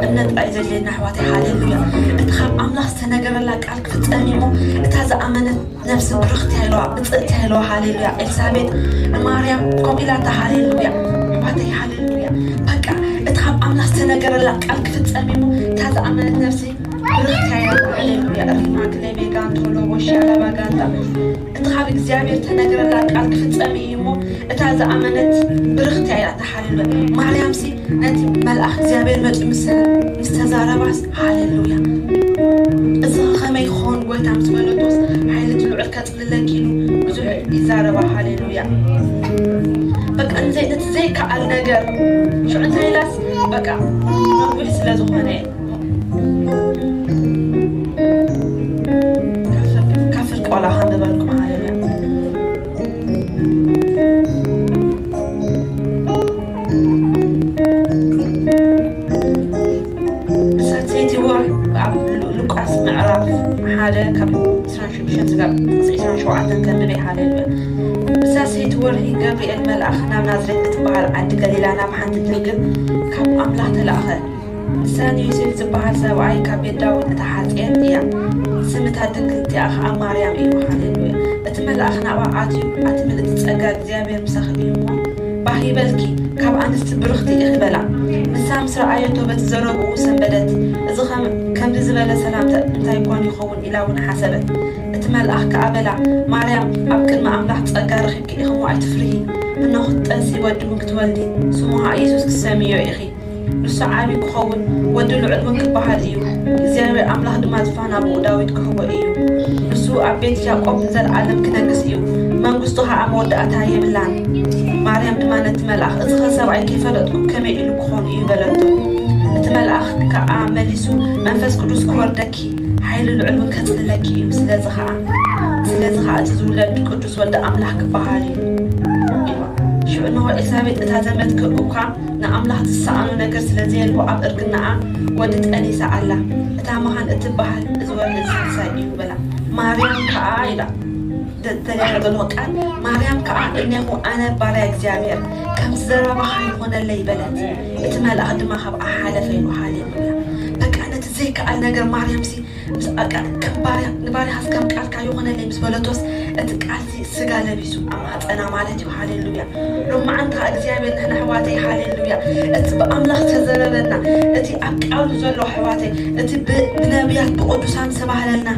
እምነት ጥራይ ዘድልየና ኣሕዋተይ፣ ሃሌሉያ። እቲ ካብ ኣምላኽ ዝተነገረላ ቃል ክፍጸም እዩ እሞ፣ እታ ዝኣመነት ነፍሲ ብርኽቲ እያ ኢለዋ፣ ብፅእቲ እያ ኢለዋ፣ ሃሌሉያ። ኤልሳቤጥ ንማርያም ከምኡ ኢላታ፣ ሃሌሉያ። ኣሕዋተይ፣ ሃሌሉያ። በቃ እቲ ካብ ኣምላኽ ዝተነገረላ ቃል ክፍጸም እዩ እሞ፣ እታ ዝኣመነት ነፍሲ ብርኽቲ እያ ኢለዋ፣ ሃሌሉያ። ሪማ ክሌቤ ጋንቶሎ ቦሻ ላባ ጋንታ። እቲ ካብ እግዚኣብሔር ተነግረላ ቃል ክፍጸም እዩ እሞ፣ እታ ዝኣመነት ብርኽቲ እያ ኢላታ፣ ሃሌሉያ። ማርያምሲ ነቲ መልኣኽ እግዚኣብሔር መጺኡ ምስ፣ ምስ ተዛረባስ፣ ሃሌሉያ። እዚ ከመይ ክኸውን ጎይታ ምስ በለቶስ፣ ሓይሊ እቲ ልዑል ከጽልለኪ ኢሉ ብዙሕ ይዛረባ፣ ሃሌሉያ። በቃ ንዘይ-፣ ነቲ ዘይከኣል ነገር፣ ሽዑ እንታይ ኢላስ፣ በቃ ነዊሕ ስለ ዝኾነ፣ ካብ ፍርቂ ቆላ ከንብበልኩም፣ ሃሌሉያ። ብሳት ሰይቲ ወርሒ ኣብ ሉ-፣ ሉቃስ ምዕራፍ ሓደ ካብ ዕስራን ሽዱሽተን ስጋብ ዕስራን ሸውዓተን ከንብበ፣ ሃሌሉያ። ብሳት ሰይቲ ወርሒ ገብርኤል መልኣኽ ናብ ናዝሬት እትበሃል ዓዲ ገሊላ ናብ ሓንቲ ድንግል ካብ ኣምላኽ ተላእኸ። ንሳን ዮሴፍ ዝበሃል ሰብኣይ ካብ ቤት ዳዊት እታ ሓጽየት እያ። ስም እታ ድንግል እቲኣ ኸኣ ማርያም እዩ። ሃሌሉያ። እቲ መልኣኽ ናብኣ ኣትዩ፣ ኣቲ ምልእቲ ጸጋ፣ እግዚኣብሔር ምሳኺ እዩ እሞ፣ ባህ ይበልኪ፣ ካብ ኣንስቲ ብርኽቲ ኢኺ በላ። ንሳ ምስ ረኣየቶ በቲ ዘረብኡ ሰንበደት። እዚ ኸም-፣ ከምዚ ዝበለ ሰላምታ እንታይ ኮን ይኸውን ኢላ እውን ሓሰበት። እቲ መልኣኽ ከኣ በላ፣ ማርያም፣ ኣብ ቅድሚ ኣምላኽ ጸጋ ረኺብኪ ኢኺ እሞ ኣይትፍርሂ። እነሆ ክትጠንሲ ወዲ እውን ክትወልዲ፣ ስሙ ኸኣ ኢየሱስ ክትሰምዮ ኢኺ። ንሱ ዓቢ ክኸውን፣ ወዲ ልዑል እውን ክበሃል እዩ። እግዚኣብሔር ኣምላኽ ድማ ዝፋን ኣቦኡ ዳዊት ክህቦ እዩ። ንሱ ኣብ ቤት ያዕቆብ ንዘለኣለም ክነግስ እዩ፣ መንግስቱ ኸኣ መወዳእታ የብላን። ማርያም ድማ ነቲ መልኣኽ፣ እዚ ኸ ሰብኣይ ከይፈለጥኩ ከመይ ኢሉ ክኾን እዩ? በለቶ። እቲ መልኣኽ ከኣ መሊሱ፣ መንፈስ ቅዱስ ክወርደኪ፣ ሓይሊ ልዑል እውን ከጽልለኪ እዩ። ስለዚ ኸኣ፣ ስለዚ ኸኣ እቲ ዝውለድ ቅዱስ ወዲ ኣምላኽ ክበሃል እዩ። ሽዑ እንሆ ኤልሳቤጥ እታ ዘመድኪ እኳ ንኣምላኽ ዝሰኣኖ ነገር ስለ ዘየልቦ ኣብ እርግናኣ ወዲ ጠኒሳ ኣላ። እታ መኻን እትበሃል እዚ ወርሒ ሳልሳይ እዩ በላ። ማርያም ከኣ ኢላ ደ-፣ ደሊያ ዘለኹ ቃል፣ ማርያም ከኣ እኔኹ ኣነ ባርያ እግዚኣብሔር፣ ከምቲ ዘረባኻ ይኹነለይ በለት። እቲ መልኣኽ ድማ ካብኣ ሓለፈ ኢሉ። ሃሌሉያ። በቃ ነቲ ዘይከኣል ነገር ማርያምሲ ምስ በቃ ከም ባርያ፣ ንባርያኻስ ከም ቃልካ ይኹነለይ ምስ በለቶስ፣ እቲ ቃልሲ ስጋ ለቢሱ ኣብ ማህፀና ማለት እዩ። ሃሌሉያ። ሎማዓንቲ ኸዓ እግዚኣብሔር ንሕና ኣሕዋተይ፣ ሃሌሉያ፣ እቲ ብኣምላኽ ዝተዘረበና፣ እቲ ኣብ ቃሉ ዘሎ ኣሕዋተይ፣ እቲ ብ-፣ ብነቢያት ብቅዱሳን ዝተባህለልና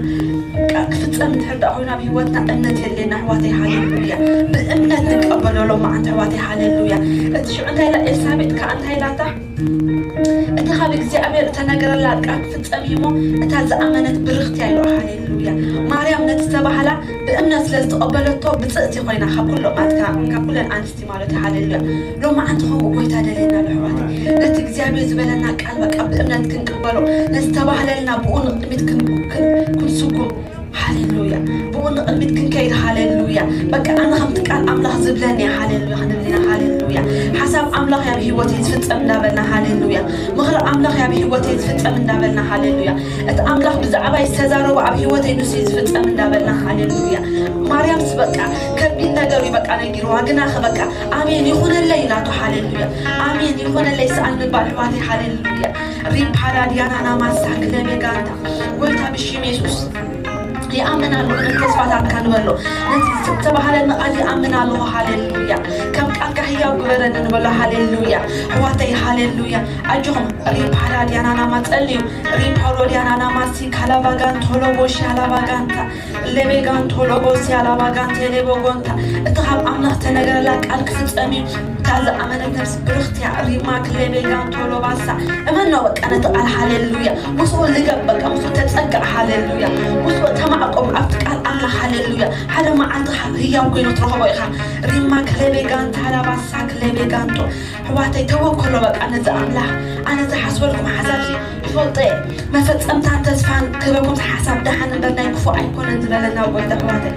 ቃል ክፍጸም እንድሕር ደኣ ኮይኑ ኣብ ህይወትና እምነት የድልየና ኣሕዋተይ፣ ሃሌሉያ። ብእምነት ንቀበሎ ሎማዓንቲ ኣሕዋተይ፣ ሃሌሉያ። እቲ ሽዑ እንታይ ኢላ ኤልሳቤጥ ከኣ እንታይ ኢላታ? እቲ ካብ እግዚኣብሔር እተነገረላ ቃል ክፍጸም እዩ እሞ፣ እታ ዝኣመነት ብርኽቲ እያ ኢሉ። ሃሌሉያ። ማርያም ነቲ ዝተባህላ ብእምነት ስለ ዝተቐበለቶ ብፅእቲ ኮይና ካብ ኩሎም ኣትካ-፣ ካብ ኩለን ኣንስቲ ማለት እዩ። ሃሌሉያ። ሎማዓንቲ ከምኡ ጎይታ ደልየና ኣሎ ኣሕዋተይ። ነቲ እግዚኣብሔር ዝበለና ቃል በቃ ብእምነት ክንቅበሎ፣ ነቲ ዝተባህለልና ብኡ ንቕድሚት ክን-፣ ክን-፣ ክንስጉም። ሃሌሉያ። ብኡ ንቕድሚት ክንከይድ። ሃሌሉያ። በቃ ኣነ ከምቲ ቃል ኣምላኽ ዝብለኒ እየ። ሃሌሉያ ክንብል ኢና። ሃሌሉያ። ሓሳብ ኣምላኽ እያ ኣብ ህይወተይ ዝፍጸም እንዳበልና። ሃሌሉያ። ምኽሪ ኣምላኽ እያ ኣብ ህይወተይ ዝፍጸም እንዳበልና። ሃሌሉያ። እቲ ኣምላኽ ብዛዕባይ ዝተዛረቦ ኣብ ህይወተይ ንሱ እዩ ዝፍጸም እንዳበልና። ሃሌሉያ። ማርያምስ በቃ ከቢድ ነገር እዩ በቃ ነጊርዋ፣ ግና ኸ በቃ ኣሜን ይኹነለይ ኢላቶ። ሃሌሉያ። ኣሜን ይኹነለይ ሰኣን ምባል ኣሕዋተይ። ሃሌሉያ። ሪፓላ ዲያናና ማሳክ ለቤጋንታ ጎይታ ብሽም የሱስ ይኣምን ኣለኹ። ነቲ ተስፋታትካ ንበሎ። ነቲ ዝተባህለኒ ቃል ይኣምን ኣለኹ። ሃሌሉያ። ከም ቃልካ ህያው ግበረኒ ንበሎ። ሃሌሉያ። ኣሕዋተይ፣ ሃሌሉያ። ኣጆኹም። ሪፓላ ዲያናናማ ጸልዩ። ሪፓሎ ዲያናናማ ሲ ካላባጋን ቶሎቦ ሻላባጋንታ። ሌቤጋን ቶሎቦ ሲያላባጋን ቴሌቦጎንታ። እቲ ካብ ኣምላኽ ተነገረላ ቃል ክፍጸም እዩ። እታ ዝኣመነት ነፍሲ ብርኽቲ እያ። ሪማ ክሌቤጋን ቶሎባሳ። እመኖ በቃ ነቲ ቃል። ሃሌሉያ። ምስኡ ልገብ በቃ፣ ምስኡ ተጸጋዕ። ሃሌሉያ። ምስኡ ተማዕቆብ ኣብቲ ቃል ኣምላኽ። ሃሌሉያ። ሓደ መዓልቲ ኸ-፣ ህያው ኮይኑ ትረኽቦ ኢኻ። ሪማ ክሌቤጋን ታላባሳ ክሌቤጋንቶ። ኣሕዋተይ ተወከሎ በቃ ነዚ ኣምላኽ። ኣነ ዝሓስበልኩም ሓሳብ ይፈልጦ እየ። መፈጸምታን ተስፋን ክህበኩም ሓሳብ ደሓን እምበር ናይ ክፉእ ኣይኮነን ዝበለና ጎይታ ኣሕዋተይ።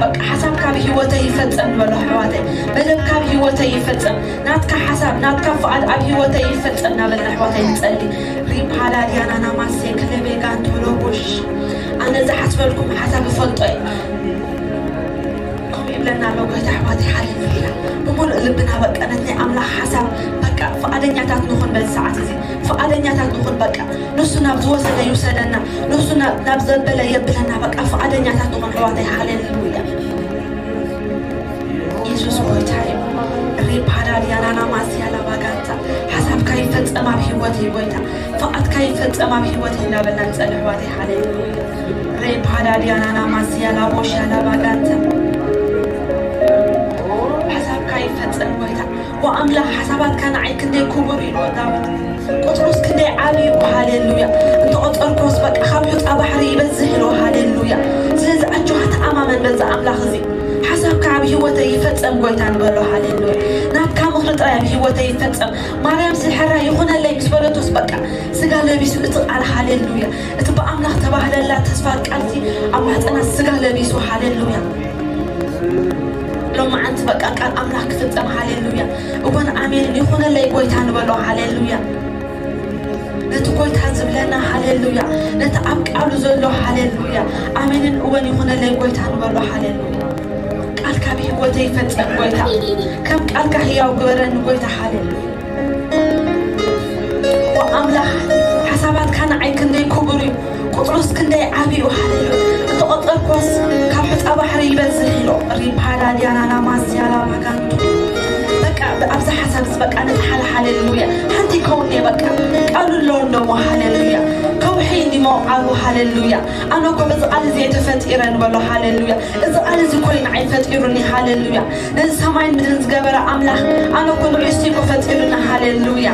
በቃ ሓሳብካ ኣብ ህይወተይ ይፈጸም ንበሎ ኣሕዋተይ። መደብካ ኣብ ህይወተይ ይፈጸም። ናትካ ሓሳብ፣ ናትካ ፍቓድ ኣብ ህይወተይ ይፈጸም እናበልና ኣሕዋተይ ንጸሊ። ሪፓላ ዲያናና ማሴ ክለቤጋን ቶሎቦሽ። ኣነ ዝሓስበልኩም ሓሳብ እፈልጦ እየ። ከምኡ ለና ኣሎ ጎይታ ኣሕዋተይ፣ ሃሌሉያ። ብምሉእ ልብና በቃ ነቲ ናይ ኣምላኽ ሓሳብ በቃ ፍቓደኛታት ንኹን። በዚ ሰዓት እዚ ፍቓደኛታት ንኹን። በቃ ንሱ ናብ ዝወሰደ ይውሰደና፣ ንሱ ናብ ናብ ዘበለ የብለና። በቃ ፍቓደኛታት ንኹን ኣሕዋተይ፣ ሃሌሉያ። የሱስ ጎይታ እዩ። ሪፓዳል ያናና ማስያላ ባጋንታ፣ ሓሳብካ ይፈጸም ኣብ ህይወተይ ጎይታ፣ ፍቓድካ ይፈጸም ኣብ ህይወተይ እናበልና ንጸሊ ኣሕዋተይ፣ ሃሌሉያ። ሬፓዳ ዲያናና ማስያላ ቦሻላ ባጋንተ። ሓሳብካ ይፈጸም ጎይታ። ወኣምላኽ ሓሳባትካ ንዓይ ክንደይ ክቡር እዩ ዳዊት። ቁጽሩስ ክንደይ ዓቢ እዩ። ሃሌሉያ። እንተቆጸርኩስ በቃ ካብ ሑጻ ባሕሪ ይበዝሕ ኢሉ። ሃሌሉያ። ስለዚ ኣጆኻ ተኣማመን በዛ ኣምላኽ እዚ። ሓሳብካ ኣብ ህይወተይ ይፈጸም ጎይታ ንበሎ። ሃሌሉያ። ናትካ ምኽሪ ጥራይ ኣብ ህይወተይ ይፈጸም። ማርያም ስሕራ ይኹነለይ ምስ በለቶስ በቃ ስጋ ለቢሱ እቲ ቃል። ሃሌሉያ። እቲ ብኣምላኽ ተባህለላ ተስፋ ቃልሲ ኣብ ማህፀና ስጋ ለቢሱ። ሃሌሉያ። ሎማዓንቲ በቃ ቃል ኣምላኽ ክፍጸም። ሃሌሉያ። እወን ኣሜን ይኹነለይ ጎይታ ንበሎ። ሃሌሉያ። ነቲ ጎይታ ዝብለና። ሃሌሉያ። ነቲ ኣብ ቃሉ ዘሎ። ሃሌሉያ። ኣሜንን እወን ይኹነለይ ጎይታ ንበሎ። ሃሌሉያ። ቃልካ ብህይወተይ ይፈጸም ጎይታ። ከም ቃልካ ህያው ግበረኒ ጎይታ። ሃሌሉያ። ወኣምላኽ ሓሳባትካ ንዓይ ክንደይ ክቡር እዩ፣ ቁጽሩስ ክንደይ ዓቢ እዩ። ሃሌሉያ። እንተቖጸርኩስ ካብ ሑጻ ባሕሪ ይበዝሕ ኢሎ። ሪፓዳ ዲያናና ማስያላ ማጋንቱ። በቃ ኣብዛ ሓሳብ እዚ በቃ ንጽሓል። ሃሌሉያ። ሓንቲ ይከውን እየ በቃ ቃሉ ኣለዎ እንደሞ። ሃሌሉያ። ከውሒ እንዲ መውዓሉ። ሃሌሉያ። ኣነ እኮ በዚ ቃል እዚ እየ ተፈጢረ ንበሎ። ሃሌሉያ። እዚ ቃል እዚ እኮ እዩ ንዓይ ፈጢሩኒ። ሃሌሉያ። ነዚ ሰማይን ምድርን ዝገበረ ኣምላኽ ኣነ እኮ ንርእሱ እኮ ፈጢሩኒ። ሃሌሉያ።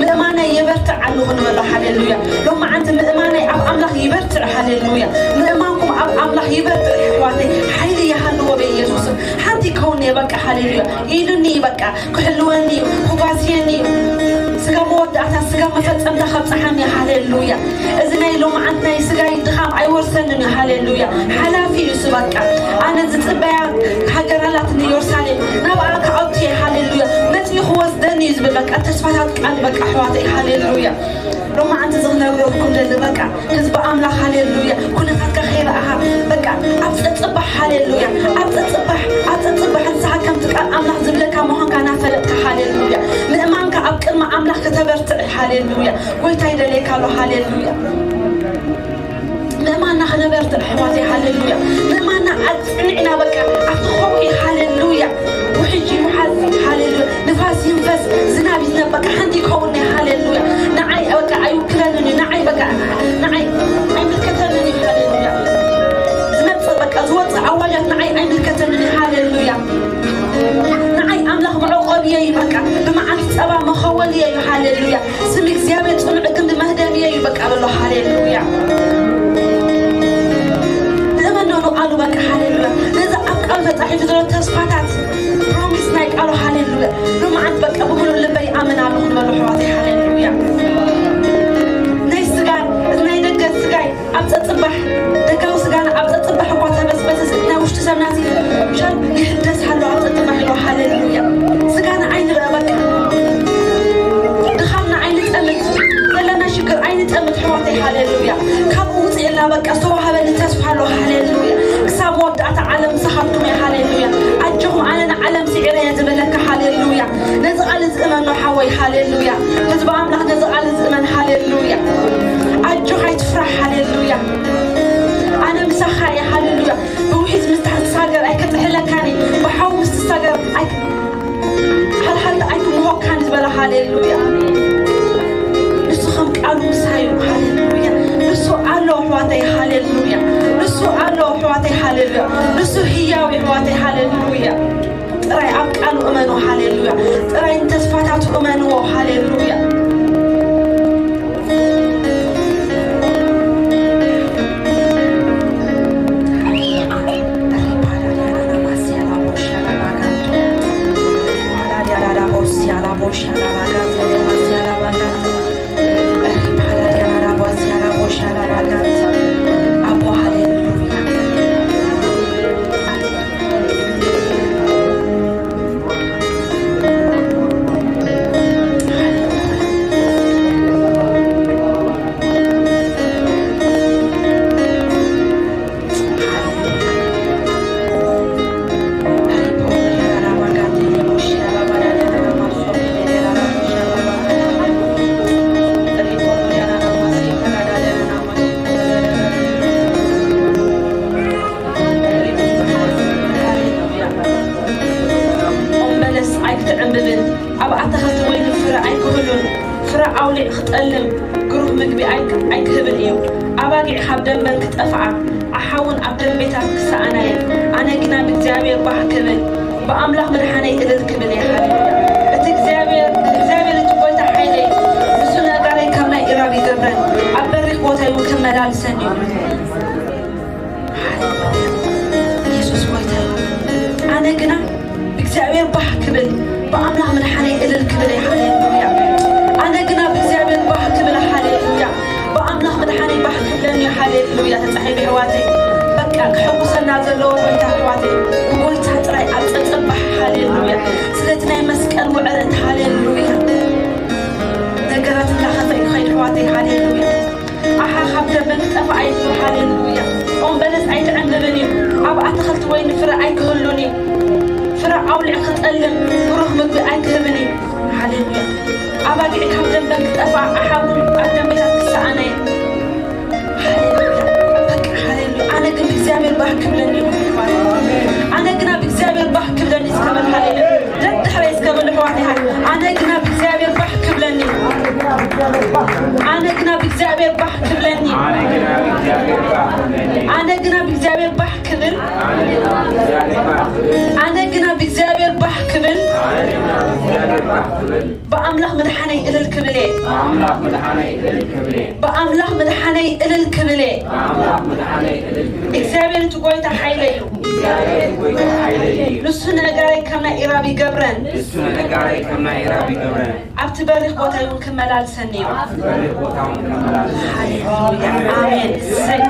ምእማነይ የበርትዕ ኣለኹ ንበሎ። ሃሌሉያ። ሎማዓንቲ ምእማነይ ኣብ ኣምላኽ ይበርትዕ። ሃሌሉያ። ምእማንኩም ኣብ ኣምላኽ ይበርትዕ ኣሕዋተይ። ሓይሊ ይሃልዎ በኢየሱስም። ሓንቲ ይከውን እየ በቃ። ሃሌሉያ። ኢሉኒ እዩ በቃ። ክሕልወኒ እዩ፣ ክጓስየኒ እዩ። ስጋ መወዳእታ፣ ስጋ መፈጸምታ ከብጽሓኒ። ሃሌሉያ። እዚ ናይ ሎማዓንቲ ናይ ስጋይ ድኻም ኣይወርሰንን እዩ። ሃሌሉያ። ሓላፊ እዩ እሱ በቃ። ኣነ ዝጽበያ ሃገር ኣላትኒ ኢየሩሳሌም፣ ናብኣ ክኣቱ እየ። ሃሌሉያ። መጺኡ ክወስደኒ እዩ ዝብል በቃ ተስፋታት ቃል በቃ ኣሕዋተይ። ሃሌሉያ። ሎማዓንቲ እዚ ክነግረኩም ደሊ በቃ ህዝቢ ኣምላኽ። ሃሌሉያ። ኩነታትካ ከይረኣኻ በቃ ኣብ ጸጽባሕ። ሃሌሉያ። ኣብ ጸጽባሕ፣ ኣብ ጸጽባሕ ንስኻ ከምቲ ቃል ኣምላኽ ዝብለካ ምዃንካ እናፈለጥካ። ሃሌሉያ። ምእማንካ ኣብ ቅድሚ ኣምላኽ ከተበርትዕ። ሃሌሉያ። ጎይታ ይደልየካ ኣሎ። ሃሌሉያ። ምእማንና ክነበርትዕ ኣሕዋተይ። ሃሌሉያ። ምእማንና ኣጽኒዕና በቃ ኣብቲ ከውሒ። ሃሌሉያ። ውሕጅ ይውሓዝ። ሃሌሉያ። ንፋስ ይንፈስ። ዝናብ ይዝነብ። በቃ ሓንቲ ይከውን። ሃሌሉያ። ንዓይ በቃ ኣይውክለንን እዩ። ንዓይ በቃ ንዓይ ኣይምልከተንን እዩ። ሃሌሉያ። ዝመጽእ በቃ ዝወጽእ ኣዋጃት ንዓይ ኣይምልከተንን እዩ። ሃሌሉያ። ንዓይ ኣምላኽ መዕቆብየ እዩ። በቃ ብመዓልቲ ጸባ መኸወልየ እዩ። ሃሌሉያ። ስም እግዚኣብሔር ጽኑዕ ክንዲ መህደምየ እዩ በቃ በሎ። ሃሌሉያ። ንእመኖ ንቃሉ በቃ። ሃሌሉያ። ነዚ ኣብ ቃሉ ተጻሒፉ ዘሎ ተስፋታት ፕሮሚስ ናይ ቃሉ። ሃሌሉያ። ሎማዓንቲ በቃ ብምሉእ ልበይ ይኣምን ኣለኹ ንበሉ ኣሕዋተይ። ሃሌሉያ። ናይ ስጋ ናይ ደገ ስጋይ ኣብ ጸጽባሕ ደጋዊ ስጋና ኣብ ጸጽባሕ እኳ ተበስበሰ፣ ናይ ውሽጢ ሰብናሲ ሻል ይሕደስ ኣሎ ኣብ ጸጽባሕ ኣሎ። ሃሌሉያ። ስጋና ኣይንርአ በቃ። ድኻምና ኣይንጠምት፣ ዘለና ሽግር ኣይንጠምት ኣሕዋተይ። ሃሌሉያ። ካብኡ ውፅእና በቃ ዝተዋህበኒ ተስፋ ኣሎ። ሃሌሉያ። ክሳብ መወዳእታ ዓለም ምሳኻትኩም እየ። ሃሌሉያ። ኣጆኹም ኣነ ንዓለም ስዒረ እየ ዝበለካ። ሃሌሉያ። ነዚ ቃል እዚ እመኖ ሓወይ። ሃሌሉያ። ህዝቢ ኣምላኽ ነዚ ቃል እዚ እመን። ሃሌሉያ። ኣጆኻ ኣይትፍራሕ። ሃሌሉያ። ኣነ ምሳኻ እየ። ሃሌሉያ። ብውሒዝ ምስ ትሳገር ኣይክጥሕለካን እዩ። ብሓዊ ምስ ትሳገር ኣይክ-፣ ሓልሓልቲ ኣይክምሆካን ዝበለ። ሃሌሉያ። ንሱ ከም ቃሉ ምሳይ እዩ። ሃሌሉያ። ንሱ ኣሎ ኣሕዋተይ። ሃሌሉያ። ንሱ ኣሎ ኣሕዋተይ። ሃሌሉያ። ንሱ ህያው እዩ ኣሕዋተይ። ሃሌሉያ። ጥራይ ኣብ ቃሉ እመኑ። ሃሌሉያ። ጥራይ ንተስፋታቱ እመንዎ። ሃሌሉያ። ምግቢ ኣይክ-፣ ኣይክህብን እዩ። ኣባጊዕ ካብ ደንበን ክጠፍኣ፣ ኣሓውን ኣብ ደንቤታት ክሰኣና እየ። ኣነ ግና ብእግዚኣብሔር ባህ ክብል፣ ብኣምላኽ መድሓነይ እልል ክብል እየ። ሃሌሉያ። እቲ እግዚኣብሔር፣ እግዚኣብሔር እቲ ጐይታ ሓይለይ፣ ንሱ ነጋረይ ካብ ናይ ኢራብ ይገብረን፣ ኣብ በሪኽ ቦታይ እውን ክመላልሰን እዩ። ሃሌሉያ። ኢየሱስ ጐይታ እዩ። ኣነ ግና ብእግዚኣብሔር ባህ ክብል፣ ብኣምላኽ መድሓነይ እልል ክብል እየ። ሃሌሉያ። ኣነ ግና ብእግዚኣብሔር ባህ ክብል፣ ሃሌሉያ። ብኣምላኽ መድሓነይ ባህ ክብለኒ፣ ሃሌሉያ። ተጻሒፉ ኣሕዋተይ፣ በቃ ክሕጉሰና ዘለዎ ጐይታ ኣሕዋተይ፣ ብጐይታ ጥራይ ኣብ ጸጸባሕ፣ ሃሌሉያ። ስለቲ ናይ መስቀል ውዕረት፣ ሃሌሉያ። ነገራት እንዳኸፈ እዩ ክኸይድ ኣሕዋተይ፣ ሃሌሉያ። ኣሓ ካብ ደበ ክጠፍእ ኣይትብል፣ ሃሌሉያ። ኦም በለስ ኣይትዕንብብን እዩ፣ ኣብ ኣትኽልቲ ወይኒ ፍረ ኣይክህሉን እዩ። ፍረ ኣውሊዕ ክጠልም፣ ብሩኽ ምግቢ ኣይክህብን እዩ። ሃሌሉያ። ኣባጊዕ ካብ ደንበ ክጠፍኣ፣ ኣሓ እውን ኣብ ደንበታት ክሰኣና እየ። ሃሌሉያ። በቃ ሃሌሉያ። ኣነ ግን ብእግዚኣብሔር ባህ ክብለኒ እዩ። ኣነ ግና ብእግዚኣብሔር ባህ ክብለኒ እስከ በል፣ ሃሌሉያ። ደድሕረይ እስከ በል፣ ኣሕዋተይ፣ ሃሌሉያ። ኣነ ግና ብእግዚኣብሔር ባህ ክብለኒ። ኣነ ግና ብእግዚኣብሔር ባህ ክብለኒ። ኣነ ግና ብእግዚኣብሔር ባህ ክብለኒ። ኣነ ግና ብእግዚኣብሔር ባህ ክብል። ኣነ ግና ብእግዚኣብሔር ባህ ክብል። ኣነ ግና ብእግዚኣብሔር ባህ ክብል። ኣነ ግና ብእግዚኣብሔር ባህ ክብል። ብኣምላኽ መድሓነይ እልል ክብል እየ። ብኣምላኽ መድሓነይ እልል ክብል እየ። ብኣምላኽ መድሓነይ እልል ክብል እየ። ብኣምላኽ መድሓነይ እልል ክብል እየ። እግዚኣብሔር እቲ ጐይታ ሓይለይ እዩ። እግዚኣብሔር እቲ ጐይታ ሓይለይ እዩ። ንሱ ነጋረይ ከም ናይ ኢራብ ይገብረን። ንሱ ነጋረይ ከም ናይ ኢራብ ይገብረን። ኣብቲ በሪኽ ቦታይ እውን ክመላልሰኒ እዩ። ኣብቲ በሪኽ ቦታ እውን ክመላልሰኒ እዩ። ሃሌሉያ። ኣሜን። እሰይ።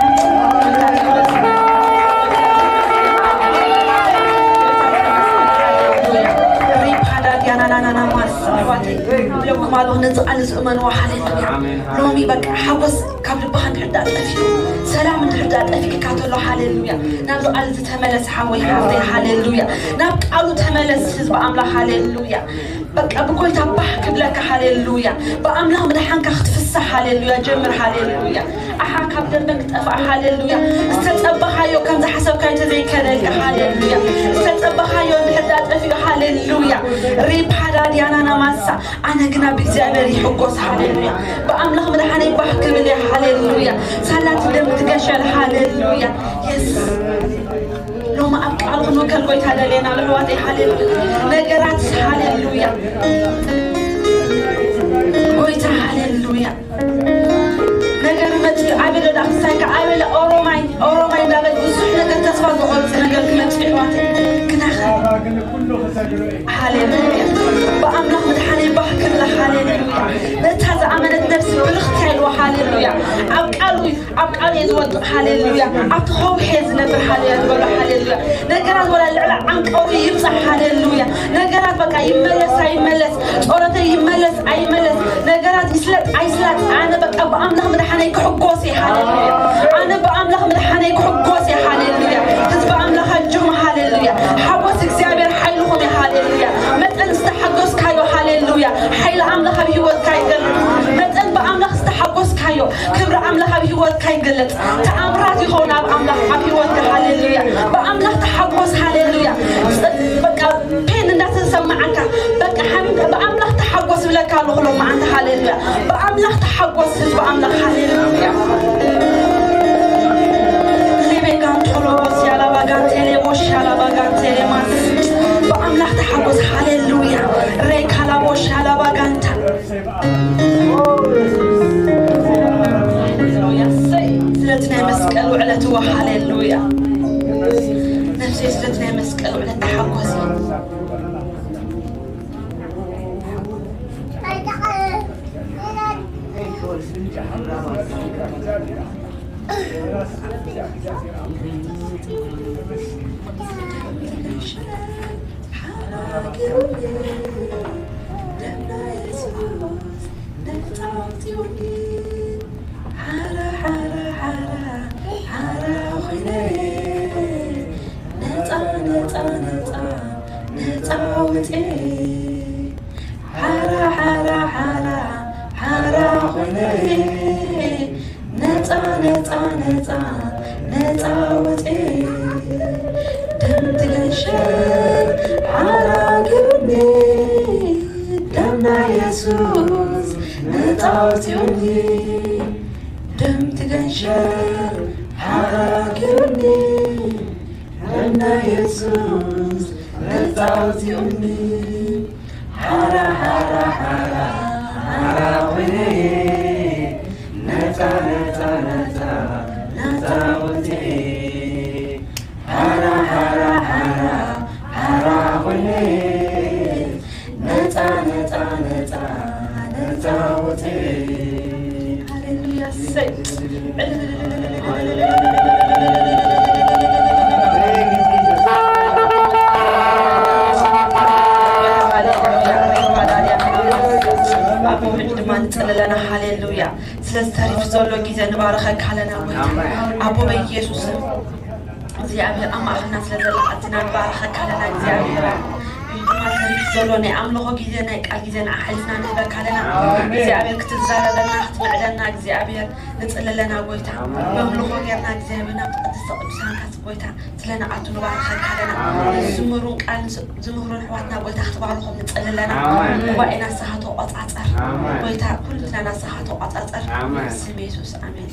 ሪፓዳ ዲያናናናና ማስ ኣሕዋተይ፣ እብለኩም ኣለኹ፣ ነዚ ቃል እዚ እመንዎ። ሃሌሉያ። ኣሜን። ሎሚ በቃ ሓጎስ ካብ ልብኻ እንድሕር ዳ ጠፊኡ፣ ሰላም እንድሕር ዳ ጠፊእካ ተሎ፣ ሃሌሉያ፣ ናብዚ ቃል እዚ ተመለስ ሓወይ፣ ሓፍተይ፣ ሃሌሉያ። ናብ ቃሉ ተመለስ ህዝቢ ኣምላኽ፣ ሃሌሉያ። በቃ ብጎይታ ባህ ክብለካ፣ ሃሌሉያ። ብኣምላኽ ምድሓንካ ክትፍሳህ፣ ሃሌሉያ። ጀምር፣ ሃሌሉያ። ኣሓ ካብ ደንበ ክጠፍኣ፣ ሃሌሉያ። ዝተጸበኻዮ ከም ዝሓሰብካዮ እንተዘይከደልካ፣ ሃሌሉያ። ዝተጸበኻዮ እንድሕር ዳ ጠፊኡ፣ ሃሌሉያ። ሪፓዳ ዲያናና ማሳ፣ ኣነ ግና ብእግዚኣብሔር ይሕጎስ፣ ሃሌሉያ። ብኣምላኽ ምድሓነይ ባህ ክብል እየ፣ ሃሌሉያ። ሳላት ደም ትገሸል፣ ሃሌሉያ። የስ ሎሚ ኣብ ቃል ክንውከል ጎይታ ደልየና፣ ኣሕዋተይ፣ ሃሌሉያ። ነገራት፣ ሃሌሉያ። ጎይታ፣ ሃሌሉያ። ነገር መጽዩ ኣበለ ዳኽሳይካ፣ ኣበለ ኦሮማይ፣ ኦሮማይ እንዳበል ብዙሕ ነገር ተስፋ ዝቖርጽ ነገር ክመጽእ፣ ኣሕዋተይ፣ ግናኸ ሃሌሉያ። ብኣምላኽ ምድሓነይ ባህ ክብላ፣ ሃሌሉያ። ነታ ዝኣመነት ነፍሲ ብርኽቲ ኢልዋ፣ ሃሌሉያ። ኣብ ቃሉ፣ ኣብ ቃሉ እየ ዝወድቕ፣ ሃሌሉያ። ኣብቲ ከውሒ እየ ዝነብር፣ ሃሌሉያ። ዝበሎ፣ ሃሌሉያ። ነገራት ወላ ልዕሊ ዓንቀሩ ይብጻሕ፣ ሃሌሉያ። ነገራት በቃ ይመለስ ኣይመለስ፣ ጸሎተይ ይመለስ ኣይመለስ፣ ነገራት ይስለጥ ኣይስለጥ፣ ኣነ በቃ ብኣምላኽ ምድሓነይ ክሕጎስ እየ፣ ሃሌሉያ። ኣነ ብኣምላኽ ምድሓነይ ክሕጎስ እየ፣ ሃሌሉያ። ህዝቢ ኣምላኽ ኣጆኹም፣ ሃሌሉያ። ሓጎስ እግዚኣብሔር ሓይልኹም እዩ፣ ሃሌሉያ። መጠን ዝተሓጎስካዮ፣ ሃሌሉያ፣ ሓይሊ ኣምላኽ ኣብ ህይወትካ ይገልጽ። መጠን ብኣምላኽ ዝተሓጎስካዮ፣ ክብሪ ኣምላኽ ኣብ ህይወትካ ይገልጽ። ተኣምራት ይኸውን ኣብ ኣምላኽ፣ ኣብ ህይወትካ፣ ሃሌሉያ። ብኣምላኽ ተሓጎስ፣ ሃሌሉያ። ጽ-፣ በቃ ፔን እንዳተሰማዓካ፣ በቃ ሓሚም ብኣምላኽ ተሓጎስ ብለካ ኣለኹ ሎማዓንቲ፣ ሃሌሉያ። ብኣምላኽ ተሓጎስ ህዝቢ ኣምላኽ፣ ሃሌሉያ። ሌቤጋን ቶሎቦስ ያላባጋን ቴሌቦሽ ያላባጋን ቴሌማስ፣ ብኣምላኽ ተሓጎስ፣ ሃሌሉያ። ሬካላቦሽ ያላባጋንታ፣ ሃሌሉያ። እሰይ፣ ስለቲ ናይ መስቀል ውዕለት እወ፣ ሃሌሉያ። ነፍሰይ ስለቲ ናይ መስቀል ውዕለት ተሓጎሲ። ሓራ፣ ሓራ፣ ሓራ፣ ሓራ ኮይነ፣ ነፃ፣ ነፃ፣ ነፃ፣ ነፃ ወፅኤ። ሓራ፣ ሓራ፣ ሓራ፣ ሓራ ኮይነ፣ ነፃ፣ ነፃ፣ ነፃ፣ ነፃ ወፅኤ። ደም ትገሸ ሓራ ገይሩኒ፣ ደም ናይ የሱስ ነፃ ኣውፂኡኒ። ሸር ሓራ ጌሩኒ እና የሱስ ነፃ ኣውፂኡኒ። ሓራ ሓራ ሓራ ሓራ ኮይነ ነፃ ነፃ ነፃ ነፃ ወፅኤ። ሓራ ሓራ ሓራ ሓራ ኮይነ ነፃ ነፃ ነፃ ነፃ ወፅኤ። ሃሌሉያ። እሰይ። ኣቦ፣ ሕጂ ድማ ንጽሊ ኣለና። ሃሌሉያ። ስለዚ ተሪፉ ዘሎ ግዜ ንባርኸካ ኣለና፣ ጎይታ። ኣቦ፣ በኢየሱስ ስም እግዚኣብሔር ኣብ ማእኸልና ስለ ዘላ ኣዚና ንባርኸካ ኣለና፣ እግዚኣብሔር። ሕጂ ድማ ተሪፉ ዘሎ ናይ ኣምልኾ ግዜ፣ ናይ ቃል ግዜ ንዓኻ ሓሊፍና ንህበካ ኣለና። እግዚኣብሔር ክትዛረበና፣ ክትምዕደና እግዚኣብሔር ንጽሊ ኣለና፣ ጎይታ። መምልኾ ጌርና እግዚኣብሔር ናብ ቅድስተ ቅዱሳንካ ጎይታ ስለ ንኣቱ ንባርኸካ ኣለና። ዝምሩን ቃል ዝምክሩን ኣሕዋትና ጎይታ ክትባርኾም ንጽሊ ኣለና። ጉባኤና ንስኻ ተቆጻጸር። ጎይታ ኩልና ንስኻ ተቆጻጸር። ስም የሱስ ኣሜን።